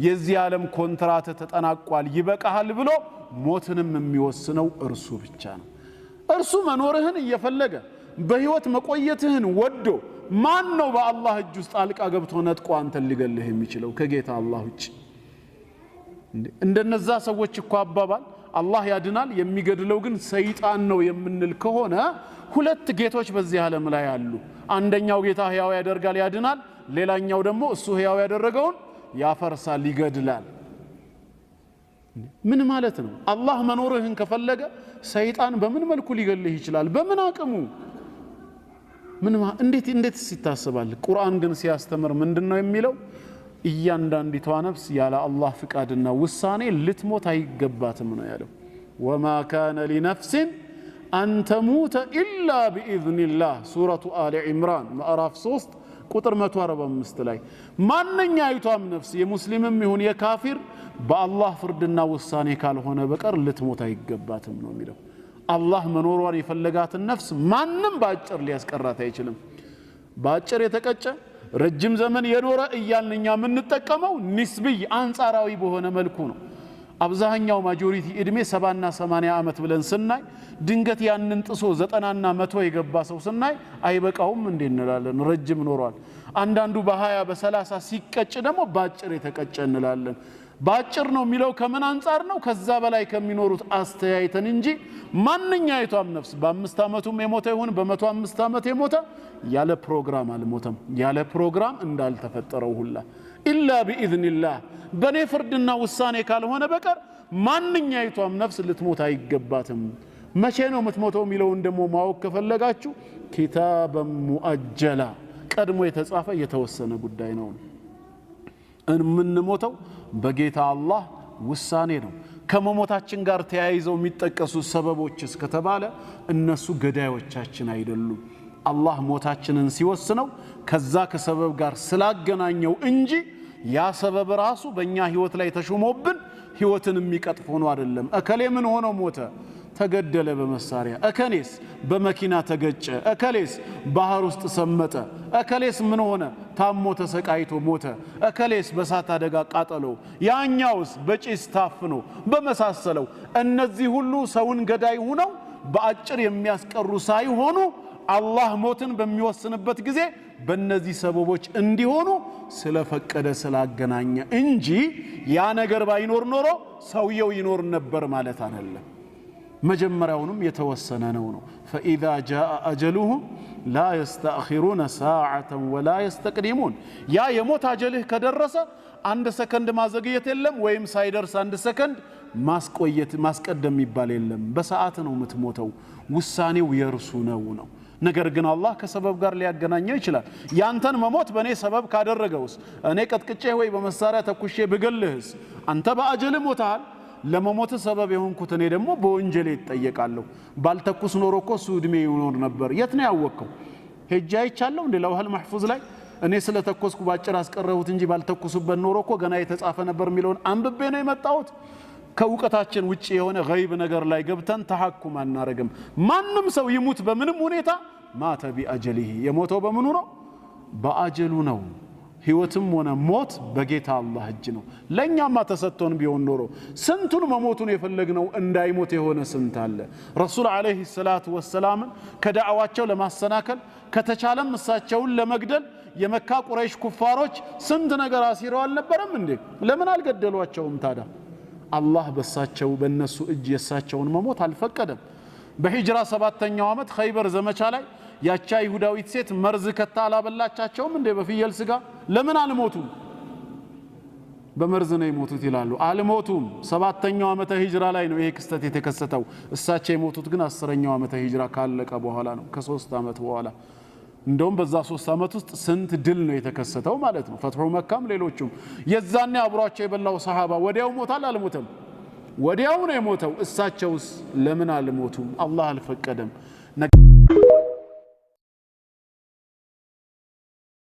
የዚህ ዓለም ኮንትራት ተጠናቋል ይበቃሃል ብሎ ሞትንም የሚወስነው እርሱ ብቻ ነው። እርሱ መኖርህን እየፈለገ በህይወት መቆየትህን ወዶ ማን ነው በአላህ እጅ ውስጥ ጣልቃ ገብቶ ነጥቆ አንተን ሊገልህ የሚችለው ከጌታ አላህ ውጭ? እንደነዛ ሰዎች እኮ አባባል አላህ ያድናል የሚገድለው ግን ሰይጣን ነው የምንል ከሆነ ሁለት ጌቶች በዚህ ዓለም ላይ አሉ። አንደኛው ጌታ ህያው ያደርጋል ያድናል፣ ሌላኛው ደግሞ እሱ ህያው ያደረገውን ያፈርሳል ይገድላል። ምን ማለት ነው? አላህ መኖርህን ከፈለገ ሰይጣን በምን መልኩ ሊገልህ ይችላል? በምን አቅሙ? ምን እንዴትስ ይታሰባል? ቁርአን ግን ሲያስተምር ምንድነው የሚለው? እያንዳንዲቷ ነፍስ ያለ አላህ ፍቃድና ውሳኔ ልትሞት አይገባትም ነው ያለው። وما كان لنفس أن تموت إلا بإذن الله ሱረቱ አሊ ዒምራን ምዕራፍ 3 ቁጥር 145 ላይ ማንኛይቷም ነፍስ የሙስሊምም ይሁን የካፊር በአላህ ፍርድና ውሳኔ ካልሆነ በቀር ልትሞት አይገባትም ነው የሚለው። አላህ መኖሯን የፈለጋትን ነፍስ ማንም በአጭር ሊያስቀራት አይችልም። በአጭር የተቀጨ ረጅም ዘመን የኖረ እያልን እኛ የምንጠቀመው نسبي አንጻራዊ በሆነ መልኩ ነው። አብዛኛው majority እድሜ 70ና 80 ዓመት ብለን ስናይ ድንገት ያንን ጥሶ 90ና 100 የገባ ሰው ስናይ አይበቃውም እንዴ እንላለን፣ ረጅም ኖሯል። አንዳንዱ በ20 በ30 ሲቀጭ ደግሞ ባጭር የተቀጨ እንላለን። ባጭር ነው የሚለው ከምን አንጻር ነው? ከዛ በላይ ከሚኖሩት አስተያይተን እንጂ ማንኛይቷም ነፍስ በ5 ዓመቱም የሞተ ይሁን በ105 ዓመት የሞተ ያለ ፕሮግራም አልሞተም። ያለ ፕሮግራም እንዳልተፈጠረው ሁላ إلا بإذن الله በኔ ፍርድና ውሳኔ ካልሆነ በቀር ማንኛይቷም ነፍስ ልትሞት አይገባትም። መቼ ነው የምትሞተው የሚለውን ደግሞ ማወቅ ከፈለጋችሁ كتابا مؤجلا ቀድሞ የተጻፈ የተወሰነ ጉዳይ ነው። የምንሞተው በጌታ አላህ ውሳኔ ነው። ከመሞታችን ጋር ተያይዘው የሚጠቀሱ ሰበቦች እስከተባለ እነሱ ገዳዮቻችን አይደሉም። አላህ ሞታችንን ሲወስነው ከዛ ከሰበብ ጋር ስላገናኘው እንጂ ያ ሰበብ ራሱ በእኛ ህይወት ላይ ተሾሞብን ህይወትን የሚቀጥፍ ሆኖ አይደለም። እከሌ ምን ሆኖ ሞተ? ተገደለ በመሳሪያ። እከሌስ በመኪና ተገጨ። እከሌስ ባህር ውስጥ ሰመጠ። እከሌስ ምን ሆነ? ታሞ ተሰቃይቶ ሞተ። እከሌስ በሳት አደጋ ቃጠሎ፣ ያኛውስ በጭስ ታፍኖ፣ በመሳሰለው እነዚህ ሁሉ ሰውን ገዳይ ሆነው በአጭር የሚያስቀሩ ሳይሆኑ አላህ ሞትን በሚወስንበት ጊዜ በእነዚህ ሰበቦች እንዲሆኑ ስለፈቀደ ስላገናኘ እንጂ ያ ነገር ባይኖር ኖሮ ሰውየው ይኖር ነበር ማለት አይደለም። መጀመሪያውንም የተወሰነ ነው ነው። فإذا جاء أجلهم لا يستأخرون ساعة ولا يستقدمون። ያ የሞት አጀልህ ከደረሰ አንድ ሰከንድ ማዘግየት የለም፣ ወይም ሳይደርስ አንድ ሰከንድ ማስቆየት ማስቀደም የሚባል የለም። በሰዓት ነው የምትሞተው። ውሳኔው የእርሱ ነው ነው። ነገር ግን አላህ ከሰበብ ጋር ሊያገናኘው ይችላል። ያንተን መሞት በእኔ ሰበብ ካደረገውስ፣ እኔ ቀጥቅጬ ወይ በመሳሪያ ተኩሼ ብገልህስ፣ አንተ በአጀልህ ሞተሃል። ለመሞት ሰበብ የሆንኩት እኔ ደግሞ በወንጀሌ ይጠየቃለሁ። ባልተኩስ ኖሮ እኮ እሱ እድሜ ይኖር ነበር። የት ነው ያወቅከው? ሄጄ አይቻለሁ እንዴ لوح المحفوظ ላይ እኔ ስለተኮስኩ ባጭር አስቀረሁት እንጂ ባልተኩሱበት ኖሮ እኮ ገና የተጻፈ ነበር የሚለውን አንብቤ ነው የመጣሁት። ከእውቀታችን ውጭ የሆነ ገይብ ነገር ላይ ገብተን تحكم አናረግም። ማንም ሰው ይሙት በምንም ሁኔታ مات بأجله የሞተው በምኑ ነው? በአጀሉ ነው። ህይወትም ሆነ ሞት በጌታ አላህ እጅ ነው። ለእኛማ ተሰጥቶን ቢሆን ኖሮ ስንቱን መሞቱን የፈለግነው እንዳይሞት የሆነ ስንት አለ። ረሱል عليه الصلاة والسلام ን ከዳዕዋቸው ለማሰናከል ከተቻለም እሳቸውን ለመግደል የመካ ቁረይሽ ኩፋሮች ስንት ነገር አሲረው አልነበረም እንዴ? ለምን አልገደሏቸውም ታዲያ? አላህ በሳቸው በእነሱ እጅ የእሳቸውን መሞት አልፈቀደም። በሂጅራ 7ኛው ዓመት ኸይበር ዘመቻ ላይ ያቻ ይሁዳዊት ሴት መርዝ ከታ አላበላቻቸውም እንዴ በፍየል ስጋ? ለምን አልሞቱም? በመርዝ ነው የሞቱት ይላሉ። አልሞቱም። 7ኛው ዓመተ ሂጅራ ላይ ነው ይሄ ክስተት የተከሰተው። እሳቸው የሞቱት ግን 10ኛው ዓመተ ሂጅራ ካለቀ በኋላ ነው፣ ከ3 ዓመት በኋላ። እንደውም በዛ 3 ዓመት ውስጥ ስንት ድል ነው የተከሰተው ማለት ነው። ፈትሑ መካም ሌሎቹም። የዛኔ አብሯቸው የበላው ሰሃባ ወዲያው ሞታል አልሞተም? ወዲያው ነው የሞተው። እሳቸውስ ለምን አልሞቱም? አላህ አልፈቀደም።